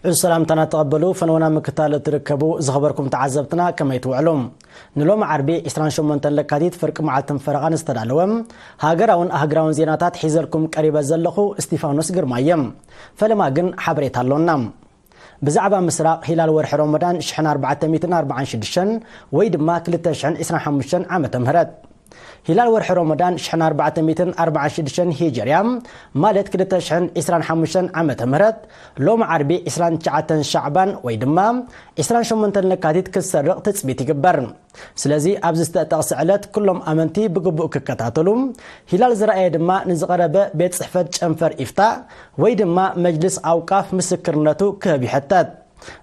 እዚ ሰላምታና ተቐበሉ። ፈነወና ምክታል እትርከቡ ዝኸበርኩም ተዓዘብትና ከመይ ትውዕሉ? ንሎሚ ዓርቢ ዕስራን ሸሞንተን ለካቲት ፍርቂ መዓልትን ፈረቓን ዝተዳለወ ሃገራውን ኣህግራውን ዜናታት ሒዘልኩም ቀሪበ ዘለኹ እስቲፋኖስ ግርማ እየ። ፈለማ ግን ሓበሬታ ኣሎና። ብዛዕባ ምስራቕ ሂላል ወርሒ ሮመዳን ሽሕን ኣርባዕተ ሚእትን ኣርባዓን ሽዱሽተን ወይ ድማ ክልተ ሽሕን ዕስራን ሓሙሽተን ዓመተ ምህረት። ሂላል ወርሒ ሮመዳን ሽሕን ኣርባዕተ ሚእትን ኣርባዓን ሽዱሽተን ሂጀርያ፣ ማለት ክልተ ሽሕን ዕስራን ሓሙሽተን ዓመተ ምህረት፣ ሎሚ ዓርቢ ዕስራን ትሽዓተን ሻዕባን ወይ ድማ ዕስራን ሸሞንተን ለካቲት ክትሰርቕ ትጽቢት ይግበር። ስለዚ ኣብዚ ዝተጠቕሰ ዕለት ኩሎም ኣመንቲ ብግቡእ ክከታተሉ፣ ሂላል ዝረኣየ ድማ ንዝቐረበ ቤት ጽሕፈት ጨንፈር ኢፍታእ ወይ ድማ መጅልስ ኣውቃፍ ምስክርነቱ ክህብ ይሕተት።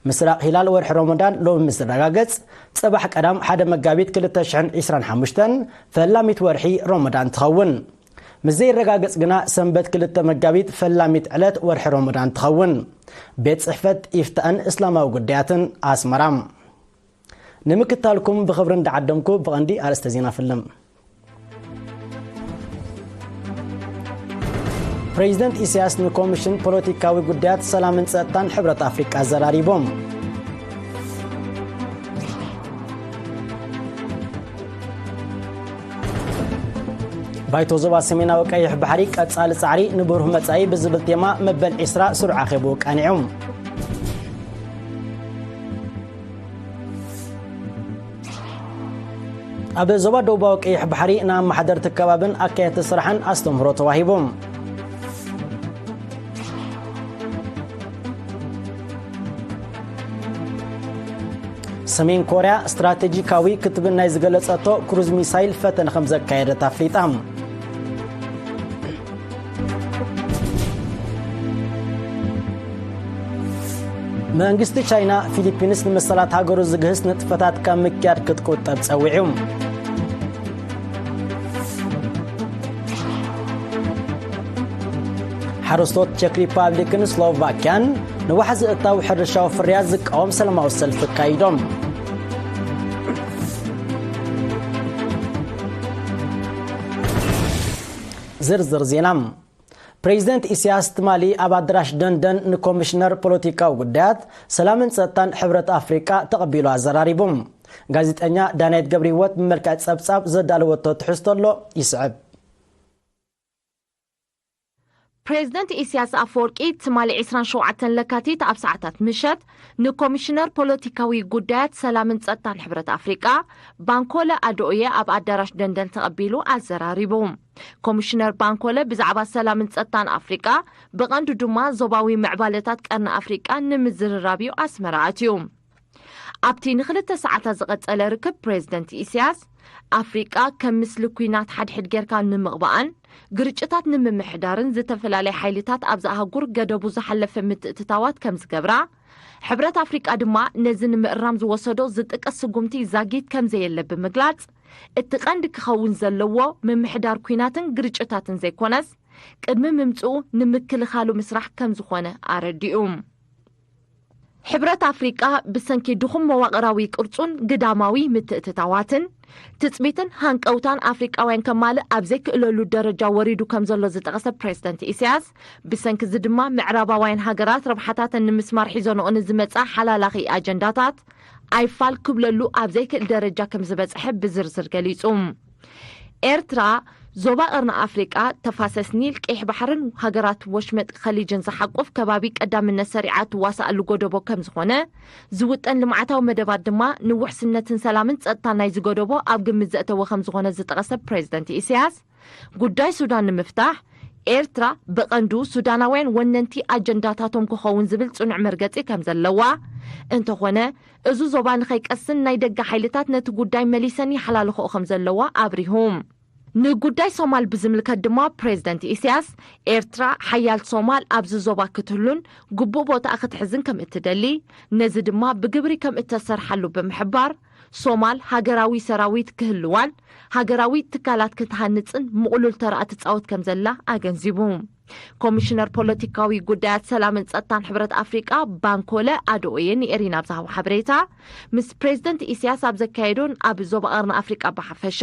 ምስራቕ ሂላል ወርሒ ሮመዳን ሎሚ ምስ ዝረጋገጽ፣ ጽባሕ ቀዳም ሓደ መጋቢት ክልተ ሽሕን ዕስራን ሓሙሽተን ፈላሚት ወርሒ ሮመዳን ትኸውን። ምስ ዘይረጋገጽ ግና ሰንበት ክልተ መጋቢት ፈላሚት ዕለት ወርሒ ሮመዳን ትኸውን። ቤት ጽሕፈት ኢፍታእን እስላማዊ ጉዳያትን ኣስመራ። ንምክታልኩም ብኽብሪ እንዳዓደምኩ ብቐንዲ ኣርእስተ ዜና ፍልም። ፕሬዚደንት ኢሳያስ ንኮሚሽን ፖለቲካዊ ጉዳያት ሰላምን ጸጥታን ሕብረት ኣፍሪቃ ኣዘራሪቦም። ባይቶ ዞባ ሰሜናዊ ቀይሕ ባሕሪ ቀጻሊ ጻዕሪ ንብሩህ መጻኢ ብዝብል ቴማ መበል ዕስራ ስሩዕ ኣኼብኡ ቀኒዑ። ኣብ ዞባ ደቡባዊ ቀይሕ ባሕሪ ንኣመሓደርቲ ከባብን ኣካየድቲ ስራሕን ኣስተምህሮ ተዋሂቡ። ሰሜን ኮርያ ስትራቴጂካዊ ክትብል ናይ ዝገለጸቶ ክሩዝ ሚሳይል ፈተነ ከም ዘካየደት ኣፍሊጣ። መንግስቲ ቻይና፣ ፊሊፒንስ ንመሰላት ሃገሩ ዝግህስ ንጥፈታት ካብ ምክያድ ክትቁጠብ ጸዊዑ። ሓረስቶት ቸክ ሪፓብሊክን ስሎቫኪያን ንዋሕዚ እታው ሕርሻዊ ፍርያት ዝቃወም ሰላማዊ ሰልፊ ኣካይዶም። ዝርዝር ዜና። ፕሬዚደንት ኢሳያስ ትማሊ ኣብ ኣዳራሽ ደንደን ንኮሚሽነር ፖለቲካዊ ጉዳያት ሰላምን ጸጥታን ሕብረት ኣፍሪቃ ተቐቢሉ ኣዘራሪቡ። ጋዜጠኛ ዳናይት ገብረህይወት ብመልክዕ ጸብጻብ ዘዳለወቶ ትሕዝቶ ኣሎ፣ ይስዕብ። ፕሬዚደንት ኢሳያስ ኣፈወርቂ ትማሊ ዕስራን ሸውዓተን ለካቲት ኣብ ሰዓታት ምሸት ንኮሚሽነር ፖለቲካዊ ጉዳያት ሰላምን ጸጥታን ሕብረት ኣፍሪቃ ባንኮለ ኣደኦየ ኣብ ኣዳራሽ ደንደን ተቐቢሉ ኣዘራሪቡ። ኮሚሽነር ባንኮለ ብዛዕባ ሰላምን ጸጥታን ኣፍሪቃ፣ ብቐንዱ ድማ ዞባዊ ምዕባለታት ቀርኒ ኣፍሪቃ ንምዝርራብ እዩ ኣስመራ ኣትዩ። ኣብቲ ንክልተ ሰዓታት ዝቐጸለ ርክብ ፕሬዚደንት ኢሳያስ፣ ኣፍሪቃ ከም ምስሊ ኲናት ሓድሕድ ጌርካ ንምቕባኣን ግርጭታት ንምምሕዳርን ዝተፈላለያ ሓይልታት ኣብዛ ኣህጉር ገደቡ ዝሓለፈ ምትእትታዋት ከም ዝገብራ፣ ሕብረት ኣፍሪቃ ድማ ነዚ ንምእራም ዝወሰዶ ዝጥቀስ ስጉምቲ ዛጊት ከም ዘየለ ብምግላጽ፣ እቲ ቀንዲ ክኸውን ዘለዎ ምምሕዳር ኲናትን ግርጭታትን ዘይኮነስ፣ ቅድሚ ምምጽኡ ንምክልኻሉ ምስራሕ ከም ዝኾነ ኣረዲኡ። ሕብረት ኣፍሪቃ ብሰንኪ ድኹም መዋቕራዊ ቅርጹን ግዳማዊ ምትእትታዋትን፣ ትጽቢትን ሃንቀውታን ኣፍሪቃውያን ከማልእ ኣብ ዘይክእለሉ ደረጃ ወሪዱ ከም ዘሎ ዝጠቐሰ ፕሬዚደንት ኢሳያስ፣ ብሰንኪ እዚ ድማ ምዕራባውያን ሃገራት ረብሓታተን ንምስማር ሒዞንኦ ንዝመጻ ሓላላኺ ኣጀንዳታት ኣይፋል ክብለሉ ኣብ ዘይክእል ደረጃ ከም ዝበጽሐ ብዝርዝር ገሊጹ። ኤርትራ፣ ዞባ ቀርኒ ኣፍሪቃ፣ ተፋሰስ ኒል፣ ቀይሕ ባሕርን ሃገራት ወሽመጥ ኸሊጅን ዝሓቁፍ ከባቢ ቀዳምነት ሰሪዓ እትዋሳኣሉ ጎደቦ ከም ዝኾነ፣ ዝውጠን ልምዓታዊ መደባት ድማ ንውሕስነትን ሰላምን ጸጥታን ናይዚ ጎደቦ ኣብ ግምት ዘእተወ ከም ዝኾነ ዝጠቐሰ ፕሬዚደንት ኢሳያስ፣ ጉዳይ ሱዳን ንምፍታሕ ኤርትራ ብቐንዱ ሱዳናውያን ወነንቲ ኣጀንዳታቶም ክኸውን ዝብል ጽኑዕ መርገጺ ከም ዘለዋ፣ እንተኾነ፣ እዚ ዞባ ንኸይቀስን ናይ ደገ ሓይልታት ነቲ ጉዳይ መሊሰን ይሓላልኽኦ ከም ዘለዋ ኣብሪሁ። ንጉዳይ ሶማል ብዝምልከት ድማ ፕሬዚደንት ኢሳያስ፣ ኤርትራ ሓያል ሶማል ኣብዚ ዞባ ክትህሉን ግቡእ ቦታኣ ክትሕዝን ከም እትደሊ፣ ነዚ ድማ ብግብሪ ከም እተሰርሓሉ ብምሕባር፣ ሶማል ሃገራዊ ሰራዊት ክህልዋን ሃገራዊ ትካላት ክትሃንጽን ምቕሉል ተራኣ ትጻወት ከም ዘላ ኣገንዚቡ። ኮሚሽነር ፖለቲካዊ ጉዳያት ሰላምን ጸጥታን ሕብረት ኣፍሪቃ ባንኮለ ኣደኦየ ንኤሪና ኣብ ዝሃቦ ሓበሬታ፣ ምስ ፕሬዚደንት ኢሳያስ ኣብ ዘካየዶን ኣብ ዞባ ቀርኒ ኣፍሪቃ ብሓፈሻ፣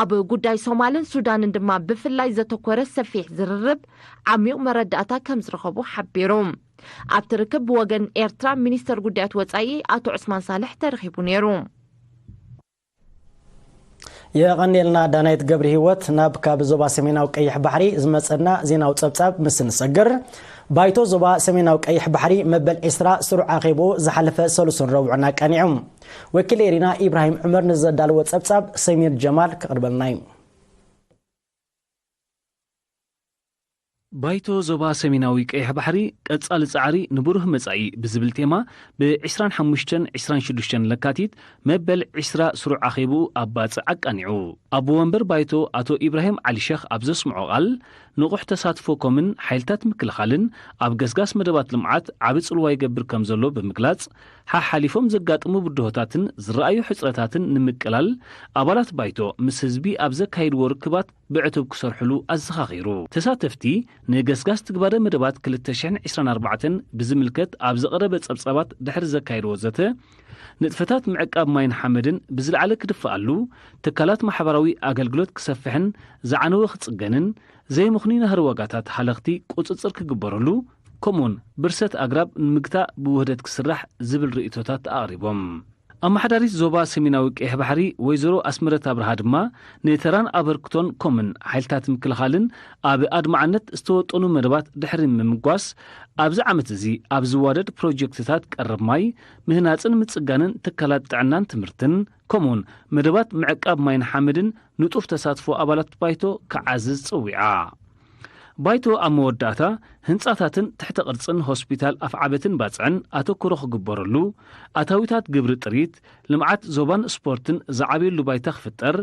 ኣብ ጉዳይ ሶማልን ሱዳንን ድማ ብፍላይ ዘተኮረ ሰፊሕ ዝርርብ ዓሚቕ መረዳእታ ከም ዝረኸቡ ሓቢሩ። ኣብቲ ርክብ ብወገን ኤርትራ ሚኒስተር ጉዳያት ወጻኢ ኣቶ ዑስማን ሳልሕ ተረኺቡ ነይሩ። የቐንየልና ዳናይት ገብረ ህይወት። ናብ ካብ ዞባ ሰሜናዊ ቀይሕ ባሕሪ ዝመጸና ዜናዊ ጸብጻብ ምስ ንሰግር፣ ባይቶ ዞባ ሰሜናዊ ቀይሕ ባሕሪ መበል ዕስራ ስሩዕ ኣኼብኡ ዝሓለፈ ሰሉስን ረቡዕን ኣቃኒዑ። ወኪል ኤሪና ኢብራሂም ዑመር ንዘዳለዎ ጸብጻብ ሰሚር ጀማል ክቕርበልና እዩ። ባይቶ ዞባ ሰሜናዊ ቀይሕ ባሕሪ ቀጻሊ ጻዕሪ ንብሩህ መጻኢ ብዝብል ቴማ ብ ዕስራን ሓሙሽተን ዕስራን ሽዱሽተን ለካቲት መበል ዕስራ ስሩዕ ኣኼብኡ ኣብ ባጽዕ ኣቃኒዑ። ኣቦ ወንበር ባይቶ ኣቶ ኢብራሂም ዓሊ ሸኽ ኣብ ዘስምዖ ቃል፣ ንቑሕ ተሳትፎ ኮምን ሓይልታት ምክልኻልን ኣብ ገስጋስ መደባት ልምዓት ዓቢ ጽልዋ ይገብር ከም ዘሎ ብምግላጽ፣ ሓሓሊፎም ዘጋጥሙ ብድሆታትን ዝረኣዩ ሕጽረታትን ንምቅላል፣ ኣባላት ባይቶ ምስ ህዝቢ ኣብ ዘካይድዎ ርክባት ብዕቱብ ክሰርሕሉ ኣዘኻኺሩ። ተሳተፍቲ፣ ንገስጋስ ትግባረ መደባት ክልተ ሽሕን ዕስራን ኣርባዕተን ብዝምልከት ኣብ ዝቐረበ ጸብጻባት ድሕሪ ዘካየድዎ ዘተ፣ ንጥፈታት ምዕቃብ ማይን ሓመድን ብዝለዓለ ክድፍኣሉ፣ ትካላት ማሕበራዊ ኣገልግሎት ክሰፍሕን ዝዓነወ ክጽገንን፣ ዘይምኽኑይ ናህሪ ዋጋታት ሃለኽቲ ቁጽጽር ክግበረሉ፣ ከምኡውን ብርሰት ኣግራብ ንምግታእ ብውህደት ክስራሕ ዝብል ርእይቶታት ኣቕሪቦም። ኣመሓዳሪት ዞባ ሰሜናዊ ቀይሕ ባሕሪ ወይዘሮ ኣስመረት ኣብርሃ ድማ፣ ንተራን ኣበርክቶን ኮምን ሓይልታት ምክልኻልን ኣብ ኣድማዕነት ዝተወጠኑ መደባት ድሕሪ ምምጓስ፣ ኣብዚ ዓመት እዚ ኣብ ዝዋደድ ፕሮጀክትታት ቀረብ ማይ፣ ምህናጽን ምጽጋንን ትካላት ጥዕናን ትምህርትን፣ ከምኡውን መደባት ምዕቃብ ማይን ሓመድን ንጡፍ ተሳትፎ ኣባላት ባይቶ ክዓዝዝ ጸዊዓ። ባይቶ ኣብ መወዳእታ፣ ህንጻታትን ትሕተ ቅርጽን ሆስፒታል ኣፍዓበትን ባጽዕን ኣተኩሮ ክግበረሉ፣ ኣታዊታት ግብሪ ጥሪት፣ ልምዓት ዞባን ስፖርትን ዝዓብየሉ ባይታ ክፍጠር፣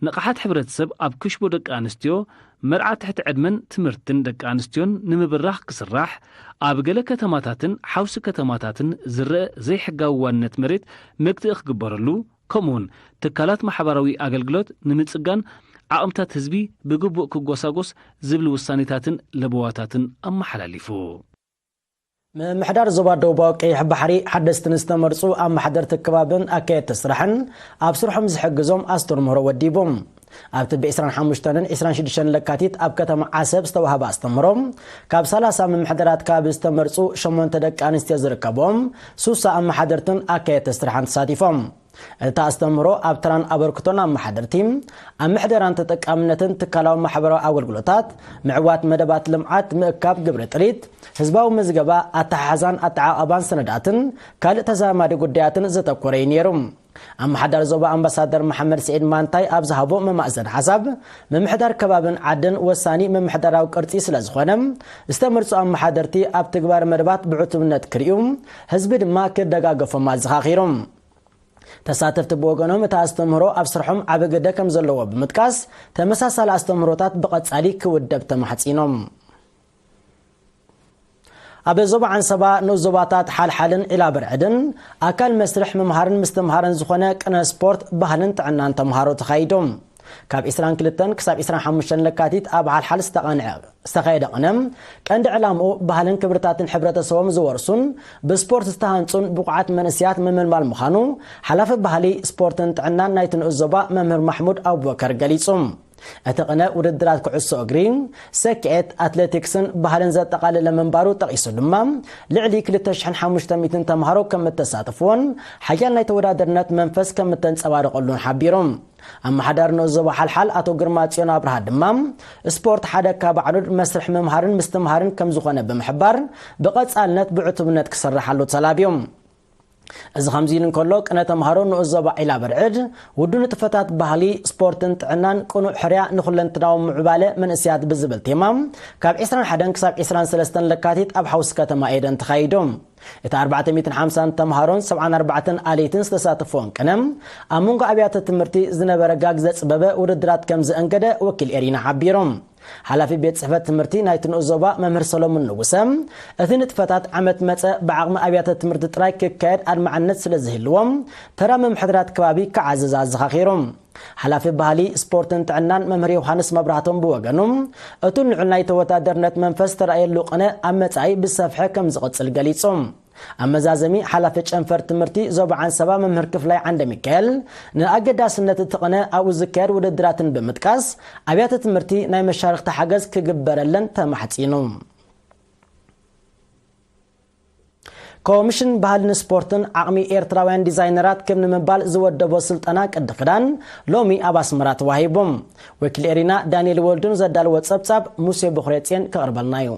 ንቕሓት ሕብረተሰብ ኣብ ክሽቦ ደቂ ኣንስትዮ፣ መርዓ ትሕቲ ዕድመን ትምህርትን ደቂ ኣንስትዮን ንምብራኽ ክስራሕ፣ ኣብ ገለ ከተማታትን ሓውሲ ከተማታትን ዝረአ ዘይሕጋዊ ዋንነት መሬት መግትኢ ክግበረሉ፣ ከምኡውን ትካላት ማሕበራዊ ኣገልግሎት ንምጽጋን ዓቕምታት ህዝቢ ብግቡእ ክጎሳጎስ ዝብል ውሳኔታትን ለበዋታትን ኣመሓላሊፉ። ምምሕዳር ዞባ ደቡባዊ ቀይሕ ባሕሪ ሓደስቲ ንዝተመርጹ ኣመሓደርቲ ከባብን ኣካየድቲ ስራሕን ኣብ ስርሖም ዝሕግዞም ኣስተምህሮ ወዲቡ። ኣብቲ ብ ዕስራን ሓሙሽተን ዕስራን ሽዱሽተን ለካቲት ኣብ ከተማ ዓሰብ ዝተዋህበ ኣስተምህሮ፣ ካብ ሰላሳ ምምሕዳራት ከባቢ ዝተመርጹ ሸሞንተ ደቂ ኣንስትዮ ዝርከብኦም ሱሳ ኣመሓደርትን ኣካየድቲ ስራሕን ተሳቲፎም። እቲ ኣስተምህሮ ኣብ ተራን ኣበርክቶን ኣመሓደርቲ፣ ኣብ ምሕደራን ተጠቃምነትን ትካላዊ ማሕበራዊ ኣገልግሎታት፣ ምዕዋት መደባት ልምዓት፣ ምእካብ ግብሪ ጥሪት፣ ህዝባዊ ምዝገባ፣ ኣተሓሕዛን ኣተዓቓባን ሰነዳትን ካልእ ተዛማዲ ጉዳያትን ዘተኮረ እዩ ነይሩ። ኣመሓዳሪ ዞባ ኣምባሳደር መሓመድ ስዒድ ማንታይ ኣብ ዝሃቦ መማእዘን ሓሳብ፣ ምምሕዳር ከባብን ዓድን ወሳኒ ምምሕዳራዊ ቅርጺ ስለ ዝኾነ፣ ዝተመርጹ ኣመሓደርቲ ኣብ ትግባር መደባት ብዕቱብነት ክርእዩ፣ ህዝቢ ድማ ክደጋገፎም ኣዘኻኺሩ። ተሳተፍቲ ብወገኖም፣ እቲ ኣስተምህሮ ኣብ ስርሖም ዓቢ ግደ ከም ዘለዎ ብምጥቃስ፣ ተመሳሳሊ ኣስተምህሮታት ብቐጻሊ ክውደብ ተማሕጺኖም። ኣብ ዞባ ዓንሰባ ንኡስ ዞባታት ሓልሓልን ዒላ በርዕድን ኣካል መስርሕ ምምሃርን ምስትምሃርን ዝኾነ ቅነ ስፖርት፣ ባህልን ጥዕናን ተምሃሮ ተኻይዶም። ካብ ዕስራን ክልተን ክሳብ ዕስራን ሓሙሽተን ለካቲት ኣብ ሓልሓል ዝተቐንዐ ዝተኻየደ ቅነ፣ ቀንዲ ዕላምኡ ባህልን ክብርታትን ሕብረተሰቦም ዝወርሱን ብስፖርት ዝተሃንጹን ብቑዓት መንእሰያት ምምልማል ምዃኑ ሓላፊ ባህሊ፣ ስፖርትን ጥዕናን ናይቲ ንኡስ ዞባ መምህር ማሕሙድ ኣቡበከር ገሊጹ። እቲ ቅነ ውድድራት ኩዕሶ እግሪ፣ ሰክዔት፣ ኣትሌቲክስን ባህልን ዘጠቓለለ ምንባሩ ጠቒሱ ድማ፣ ልዕሊ ክልተ ሽሕን ሓሙሽተ ሚእትን ተምሃሮ ከም እተሳተፍዎን ሓያል ናይ ተወዳደርነት መንፈስ ከም እተንጸባረቐሉን ሓቢሩ። ኣመሓዳሪ ንኡስ ዞባ ሓልሓል ኣቶ ግርማ ጽዮን ኣብርሃ ድማ፣ ስፖርት ሓደ ካብ ኣዕኑድ መስርሕ ምምሃርን ምስትምሃርን ከም ዝኾነ ብምሕባር፣ ብቐጻልነት ብዕቱብነት ክስርሓሉ ተላብዩ። እዚ ከምዚ ኢሉ እንከሎ፣ ቅነ ተምሃሮ ንኡስ ዞባ ዒላ በርዕድ፣ ውዱ ንጥፈታት ባህሊ፣ ስፖርትን ጥዕናን፣ ቅኑዕ ሕርያ ንኹለንትናዊ ምዕባለ መንእሰያት ብዝብል ቴማ፣ ካብ ዕስራን ሓደን ክሳብ ዕስራን ሰለስተን ለካቲት ኣብ ሓውሲ ከተማ ኤደን ተኻይዱ። እቲ ኣርባዕተ ሚእትን ሓምሳን ተምሃሮን ሰብዓን ኣርባዕተን ኣለይትን ዝተሳተፍዎን ቅነ፣ ኣብ መንጎ ኣብያተ ትምህርቲ ዝነበረ ጋግ ዘጽበበ ውድድራት ከም ዘእንገደ ወኪል ኤሪና ሓቢሩ። ሓላፊ ቤት ጽሕፈት ትምህርቲ ናይቲ ንኡስ ዞባ መምህር ሰሎሙን ንጉሰ፣ እቲ ንጥፈታት ዓመት መጸ ብዓቕሚ ኣብያተ ትምህርቲ ጥራይ ክካየድ ኣድማዕነት ስለ ዝህልዎ፣ ተራ ምምሕዳራት ከባቢ ክዓዝዝ ኣዘኻኺሩ። ሓላፊ ባህሊ፣ ስፖርትን ጥዕናን መምህር ዮሃንስ መብራህቶም ብወገኑ፣ እቱ ልዑል ናይ ተወዳደርነት መንፈስ ዝተራእየሉ ቅነ ኣብ መጻኢ ብሰፍሐ ከም ዝቕጽል ገሊጹ። ኣብ መዛዘሚ፣ ሓላፊ ጨንፈር ትምህርቲ ዞባ ዓንሰባ መምህር ክፍላይ ዓንደ ሚካኤል፣ ንኣገዳስነት እቲ ቅነ ኣብኡ ዝካየድ ውድድራትን ብምጥቃስ፣ ኣብያተ ትምህርቲ ናይ መሻርኽቲ ሓገዝ ክግበረለን ተማሕጺኑ። ኮሚሽን ባህልን ስፖርትን ዓቕሚ ኤርትራውያን ዲዛይነራት ከም ንምባል ዝወደቦ ስልጠና ቅዲ ክዳን ሎሚ ኣብ ኣስመራ ተዋሂቡ። ወኪል ኤሪና ዳንኤል ወልዱን ዘዳለዎ ጸብጻብ ሙሴ ቦኽሬጽዮን ከቕርበልና እዩ።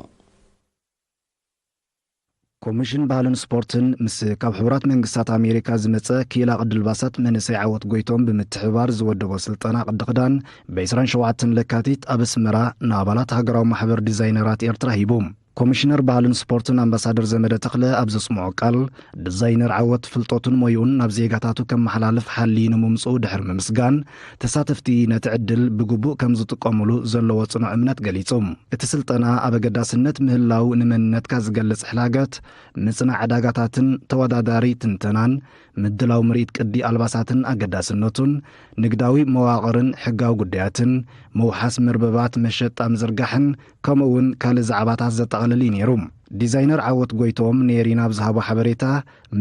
ኮሚሽን ባህልን ስፖርትን ምስ ካብ ሕቡራት መንግስታት ኣሜሪካ ዝመጸ ክኢላ ቅዲ ኣልባሳት መንእሰይ ዓወት ጎይቶም ብምትሕብባር ዝወደቦ ስልጠና ቅዲ ክዳን ብ ዕስራን ሸውዓተን ለካቲት ኣብ ኣስመራ ንኣባላት ሃገራዊ ማሕበር ዲዛይነራት ኤርትራ ሂቡ። ኮሚሽነር ባህልን ስፖርትን ኣምባሳደር ዘመደ ተኽለ ኣብ ዘስምዖ ቃል፣ ዲዛይነር ዓወት ፍልጠቱን ሞይኡን ናብ ዜጋታቱ ከመሓላልፍ ሓልዩ ንምምጽኡ ድሕሪ ምምስጋን፣ ተሳተፍቲ ነቲ ዕድል ብግቡእ ከም ዝጥቀሙሉ ዘለዎ ጽኑዕ እምነት ገሊጹ። እቲ ስልጠና ኣብ ኣገዳስነት ምህላው ንመንነትካ ዝገልጽ ሕላገት፣ ምጽናዕ ዕዳጋታትን ተወዳዳሪ ትንተናን፣ ምድላው ምርኢት ቅዲ ኣልባሳትን ኣገዳስነቱን፣ ንግዳዊ መዋቕርን ሕጋዊ ጉዳያትን፣ ምውሓስ መርበባት መሸጣ ምዝርጋሕን፣ ከምኡ እውን ካልእ ዛዕባታት ዘጠቓልል እዩ ነይሩ። ዲዛይነር ዓወት ጎይቶም ንኤሪና ኣብ ዝሃቦ ሓበሬታ፣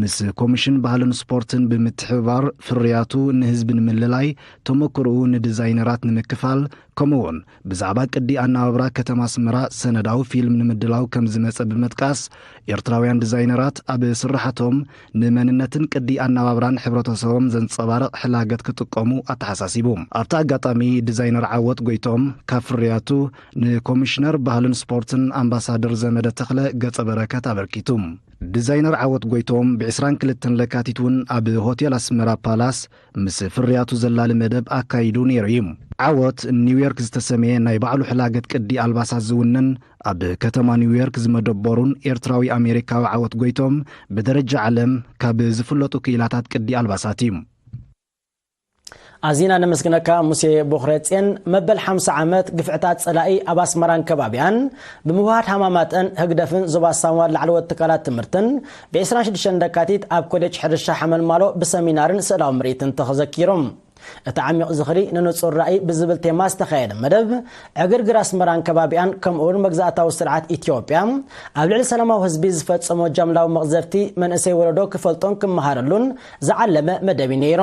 ምስ ኮሚሽን ባህልን ስፖርትን ብምትሕብባር ፍርያቱ ንህዝቢ ንምልላይ፣ ተመክሮኡ ንዲዛይነራት ንምክፋል፣ ከምኡ እውን ብዛዕባ ቅዲ ኣነባብራ ከተማ ኣስመራ ሰነዳዊ ፊልም ንምድላው ከም ዝመጸ ብምጥቃስ፣ ኤርትራውያን ዲዛይነራት ኣብ ስራሓቶም ንመንነትን ቅዲ ኣነባብራን ሕብረተሰቦም ዘንጸባርቕ ሕላገት ክጥቀሙ ኣተሓሳሲቡ። ኣብቲ ኣጋጣሚ ዲዛይነር ዓወት ጎይቶም ካብ ፍርያቱ ንኮሚሽነር ባህልን ስፖርትን ኣምባሳደር ዘመደ ተኽለ ገጸ በረከት ኣበርኪቱ። ዲዛይነር ዓወት ጎይቶም ብ ዕስራን ክልተን ለካቲት እውን ኣብ ሆቴል ኣስመራ ፓላስ ምስ ፍርያቱ ዘላሊ መደብ ኣካይዱ ነይሩ እዩ። ዓወት ኒውዮርክ ዝተሰመየ ናይ ባዕሉ ሕላገት ቅዲ ኣልባሳት ዝውንን ኣብ ከተማ ኒውዮርክ ዝመደበሩን ኤርትራዊ ኣሜሪካዊ ዓወት ጎይቶም ብደረጃ ዓለም ካብ ዝፍለጡ ክኢላታት ቅዲ ኣልባሳት እዩ። ኣዚና ነመስግነካ ሙሴ ቦኽረጼን። መበል ሓምሳ ዓመት ግፍዕታት ጸላኢ ኣብ ኣስመራን ከባቢኣን ብምውሃድ ሃማማጠን ህግደፍን ዞባ ሳዋ ላዕለዎት ትካላት ትምህርትን ብ ዕስራን ሽዱሽተን ለካቲት ኣብ ኮሌጅ ሕርሻ ሓመልማሎ ብሰሚናርን ስእላዊ ምርኢትን ተዘኪሮም። እቲ ዓሚቕ ዝኽሪ ንንጹር ራእይ ብዝብል ቴማ ዝተኻየደ መደብ፣ ዕግርግር ኣስመራን ከባቢኣን ከምኡውን መግዛእታዊ ስርዓት ኢትዮጵያ ኣብ ልዕሊ ሰላማዊ ህዝቢ ዝፈጸሞ ጃምላዊ መቕዘፍቲ መንእሰይ ወለዶ ክፈልጦን ክመሃረሉን ዝዓለመ መደብ እዩ ነይሩ።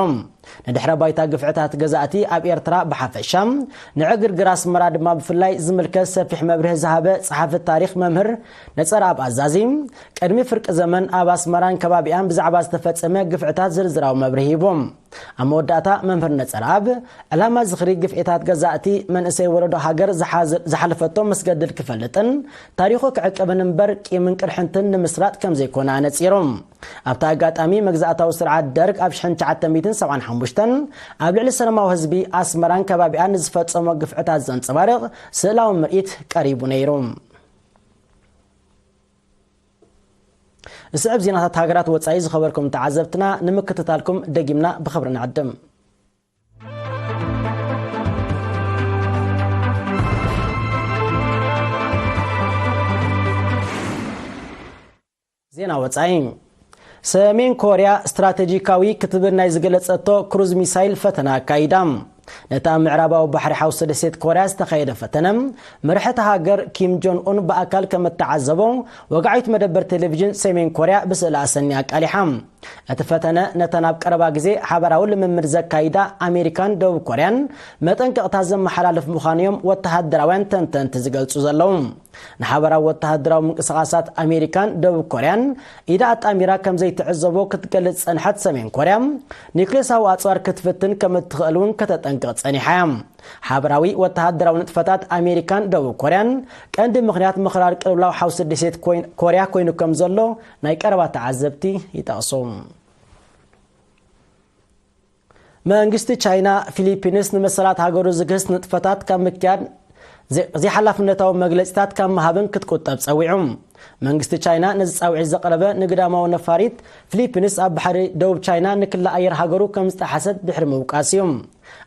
ንድሕረ ባይታ ግፍዕታት ገዛእቲ ኣብ ኤርትራ ብሓፈሻ፣ ንዕግርግር ኣስመራ ድማ ብፍላይ ዝምልከት ሰፊሕ መብርሂ ዝሃበ ጸሓፊ ታሪኽ መምህር ነጸረኣብ ኣዛዚ፣ ቅድሚ ፍርቂ ዘመን ኣብ ኣስመራን ከባቢኣን ብዛዕባ ዝተፈጸመ ግፍዕታት ዝርዝራዊ መብርሂ ሂቦም። ኣብ መወዳእታ መምህር ነጸረኣብ፣ ዕላማ ዝኽሪ ግፍዒታት ገዛእቲ መንእሰይ ወለዶ ሃገር ዝሓዘ-፣ ዝሓለፈቶ ምስ ገድል ክፈልጥን ታሪኹ ክዕቅብን እምበር ቂምን ቅርሕንትን ንምስራጥ ከም ዘይኮነ ኣነጺሮም። ኣብቲ ኣጋጣሚ መግዛእታዊ ስርዓት ደርግ ኣብ ሽሕን ትሽዓተ ሚእትን ሰብዓን ሓሙሽተን ኣብ ልዕሊ ሰላማዊ ህዝቢ ኣስመራን ከባቢኣን ንዝፈጸሞ ግፍዕታት ዘንጸባርቕ ስእላዊ ምርኢት ቀሪቡ ነይሩ። ዝስዕብ ዜናታት ሃገራት ወጻኢ ዝኸበርኩም ተዓዘብትና ንምክትታልኩም ደጊምና ብኽብሪ ንዕድም። ዜና ወጻኢ። ሰሜን ኮርያ ስትራቴጂካዊ ክትብል ናይ ዝገለጸቶ ክሩዝ ሚሳይል ፈተና ኣካይዳ። ነታ ምዕራባዊ ባሕሪ ሓውሲ ደሴት ኮርያ ዝተኻየደ ፈተነ፣ መራሒ እታ ሃገር ኪም ጆን ኡን ብኣካል ከም እተዓዘቦ ወግዓዊት መደበር ቴሌቪዥን ሰሜን ኮርያ ብስእሊ ኣሰንያ ኣቃሊሓ። እቲ ፈተነ ነተን ኣብ ቀረባ ግዜ ሓባራዊ ልምምድ ዘካይዳ ኣሜሪካን ደቡብ ኮርያን መጠንቀቕታ ዘመሓላልፍ ምዃኑ እዮም ወተሃደራውያን ተንተንቲ ዝገልጹ ዘለዉ። ንሓባራዊ ወተሃደራዊ ምንቅስቓሳት ኣሜሪካን ደቡብ ኮርያን ኢዳ ኣጣሚራ ከም ዘይትዕዘቦ ክትገልጽ ዝጸንሐት ሰሜን ኮርያ፣ ኒውክሌሳዊ ኣጽዋር ክትፍትን ከም እትኽእል እውን ከተጠንቅቕ ጸኒሓ እያ። ሓባራዊ ወተሃደራዊ ንጥፈታት ኣሜሪካን ደቡብ ኮርያን ቀንዲ ምኽንያት ምኽራር ቅልውላው ሓውሲ ደሴት ኮይን-፣ ኮርያ ኮይኑ ከም ዘሎ ናይ ቀረባ ተዓዘብቲ ይጠቕሱ። መንግስቲ ቻይና፣ ፊሊፒንስ ንመሰላት ሃገሩ ዝግህስ ንጥፈታት ካብ ምክያድ ዘ-፣ ዘይሓላፍነታዊ መግለጺታት ካብ ምሃብን ክትቁጠብ ጸዊዑ። መንግስቲ ቻይና ነዚ ጻውዒት ዘቕረበ ንግዳማዊ ነፋሪት ፊሊፒንስ ኣብ ባሕሪ ደቡብ ቻይና ንክላ ኣየር ሃገሩ ከም ዝጠሓሰት ድሕሪ ምውቃስ እዩ።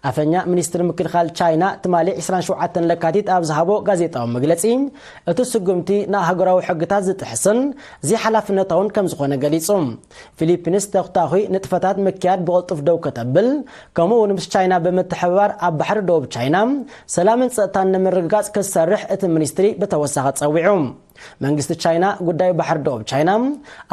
ኣፈኛ ሚኒስትሪ ምክልኻል ቻይና ትማሊ ዕስራን ሸውዓተን ለካቲት ኣብ ዝሃቦ ጋዜጣዊ መግለጺ፣ እቲ ስጉምቲ ንሃገራዊ ሕግታት ዝጥሕስን ዘይሓላፍነታውን ከም ዝኾነ ገሊጹ። ፊሊፒንስ ተኹታኹይ ንጥፈታት ምክያድ ብቕልጡፍ ደው ከተብል፣ ከምኡ እውን ምስ ቻይና ብምትሕብባር ኣብ ባሕሪ ደቡብ ቻይና ሰላምን ጸጥታን ንምርግጋጽ ክትሰርሕ እቲ ሚኒስትሪ ብተወሳኺ ጸዊዑ። መንግስቲ ቻይና ጉዳይ ባሕሪ ደቡብ ቻይና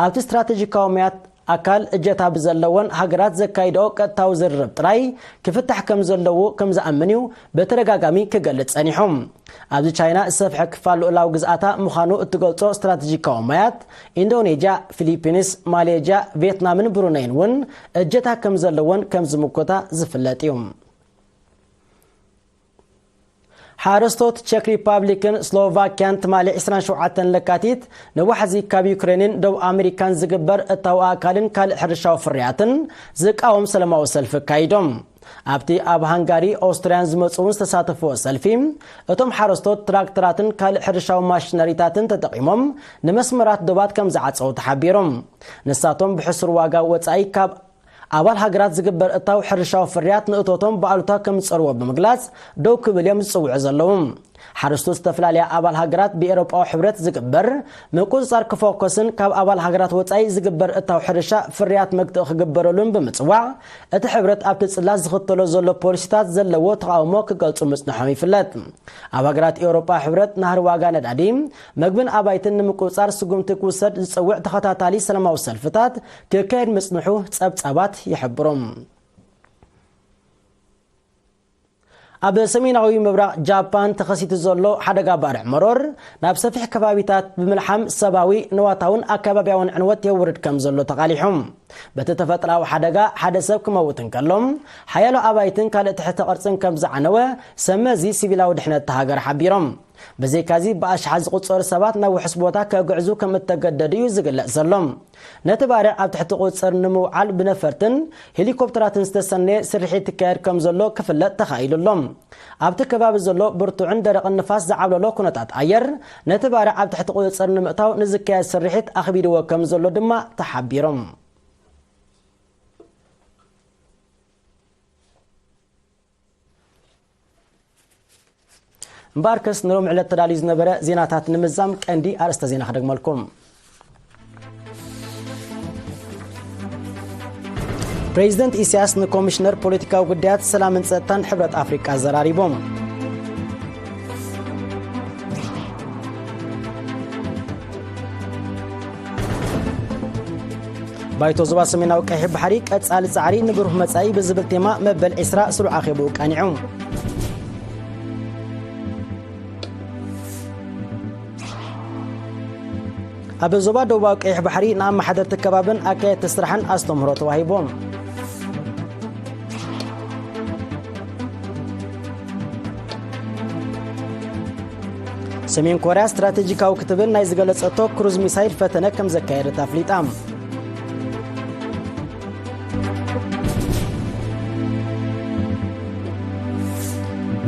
ኣብቲ ስትራቴጂካዊ ማያት ኣካል እጀታ ብዘለዎን ሃገራት ዘካይድኦ ቀጥታዊ ዝርርብ ጥራይ ክፍታሕ ከም ዘለዎ ከም ዝኣምን እዩ ብተደጋጋሚ ክገልጽ ጸኒሑ። ኣብዚ ቻይና ዝሰፍሐ ክፋል ልኡላዊ ግዝኣታ ምዃኑ እትገልጾ ስትራቴጂካዊ ማያት፣ ኢንዶኔዥያ፣ ፊሊፒንስ፣ ማሌዥያ፣ ቪየትናምን ብሩነይን እውን እጀታ ከም ዘለወን ከም ዝምኮታ ዝፍለጥ እዩ። ሓረስቶት ቸክ ሪፓብሊክን ስሎቫኪያን ትማሊ ዕስራን ሸውዓተን ለካቲት ንዋሕዚ ካብ ዩክሬንን ደቡብ ኣሜሪካን ዝግበር እታዊ ኣእካልን ካልእ ሕርሻዊ ፍርያትን ዝቃወም ሰላማዊ ሰልፊ ኣካይዶም። ኣብቲ ኣብ ሃንጋሪ፣ ኦስትርያን ዝመጹ እውን ዝተሳተፍዎ ሰልፊ፣ እቶም ሓረስቶት ትራክተራትን ካልእ ሕርሻዊ ማሽነሪታትን ተጠቒሞም ንመስመራት ዶባት ከም ዝዓጸዉ ተሓቢሮም። ንሳቶም ብሕሱር ዋጋ ወጻኢ ካብ ኣባል ሃገራት ዝግበር እታው ሕርሻዊ ፍርያት ንእቶቶም ብኣሉታ ከም ዝጸርዎ ብምግላጽ ደው ክብል እዮም ዝጽውዑ ዘለዉ። ሓረስቶት ዝተፈላለያ ኣባል ሃገራት ብኤውሮጳዊ ሕብረት ዝግበር ምቁጽጻር ክፎከስን ካብ ኣባል ሃገራት ወጻኢ ዝግበር እታው ሕርሻ ፍርያት መግትኢ ክግበረሉን ብምጽዋዕ እቲ ሕብረት ኣብቲ ጽላት ዝኽተሎ ዘሎ ፖሊሲታት ዘለዎ ተቓውሞ ክገልጹ ምጽንሖም ይፍለጥ። ኣብ ሃገራት ኤውሮጳ ሕብረት ናህሪ ዋጋ ነዳዲ፣ መግብን ኣባይትን ንምቁጽጻር ስጉምቲ ክውሰድ ዝጸውዕ ተኸታታሊ ሰላማዊ ሰልፍታት ክካየድ ምጽንሑ ጸብጻባት ይሕብሩ። ኣብ ሰሜናዊ ምብራቕ ጃፓን ተኸሲቱ ዘሎ ሓደጋ ባርዕ መሮር ናብ ሰፊሕ ከባቢታት ብምልሓም ሰብኣዊ፣ ንዋታውን ኣከባቢያውን ዕንወት የውርድ ከም ዘሎ ተቓሊሑ። በቲ ተፈጥራዊ ሓደጋ ሓደ ሰብ ክመውት እንከሎ፣ ሓያሎ ኣባይትን ካልእ ትሕተ ቅርጽን ከም ዝዓነወ ሰመዚ ሲቪላዊ ድሕነት እታ ሃገር ሓቢሮም። ብዘይካዚ ብኣሽሓት ዝቑጸሩ ሰባት ናብ ውሑስ ቦታ ከግዕዙ ከም እተገደዱ እዩ ዝግለጽ ዘሎ። ነቲ ባርዕ ኣብ ትሕቲ ቁጽጽር ንምውዓል ብነፈርትን ሄሊኮፕተራትን ዝተሰነየ ስርሒት ይካየድ ከም ዘሎ ክፍለጥ ተኻኢሉ ኣሎ። ኣብቲ ከባቢ ዘሎ ብርቱዕን ደረቕን ንፋስ ዝዓብለሎ ኩነታት ኣየር ነቲ ባርዕ ኣብ ትሕቲ ቁጽጽር ንምእታው ንዝካየድ ስርሒት ኣኽቢድዎ ከም ዘሎ ድማ ተሓቢሮም። እምበኣርከስ ንሎሚ ዕለት ተዳልዩ ዝነበረ ዜናታት ንምዛም ቀንዲ ኣርእስተ ዜና ክደግመልኩም። ፕሬዚደንት ኢሳያስ ንኮሚሽነር ፖለቲካዊ ጉዳያት ሰላምን ጸጥታን ሕብረት ኣፍሪቃ ኣዘራሪቦም። ባይቶ ዞባ ሰሜናዊ ቀይሕ ባሕሪ ቀጻሊ ጻዕሪ ንብሩህ መጻኢ ብዝብል ቴማ መበል ዕስራ ስሩዕ ኣኼብኡ ቀኒዑ። ኣብ ዞባ ደቡባዊ ቀይሕ ባሕሪ ንኣመሓደርቲ ከባብን ኣካየድቲ ስራሕን ኣስተምህሮ ተዋሂቦም። ሰሜን ኮርያ ስትራቴጂካዊ ክትብል ናይ ዝገለጸቶ ክሩዝ ሚሳይል ፈተነ ከም ዘካየደት ኣፍሊጣ።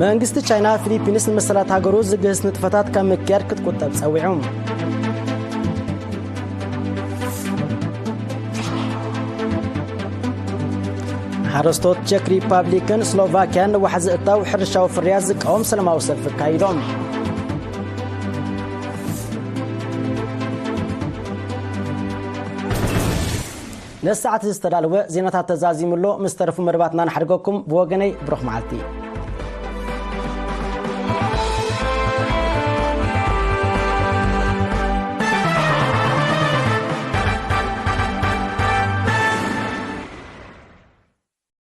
መንግስቲ ቻይና ፊሊፒንስ ንመሰላት ሃገሩ ዝግህስ ንጥፈታት ካብ ምክያድ ክትቁጠብ ጸዊዑ። ሓረስቶት ቸክ ሪፓብሊክን ስሎቫኪያን ንዋሕዚ እታው ሕርሻዊ ፍርያት ዝቃወም ሰላማዊ ሰልፊ ኣካይዶም። ነዚ ሰዓት እዚ ዝተዳለወ ዜናታት ተዛዚሙ ኣሎ። ምስ ተረፉ መደባትና ንሓድገኩም። ብወገነይ ብሩኽ መዓልቲ።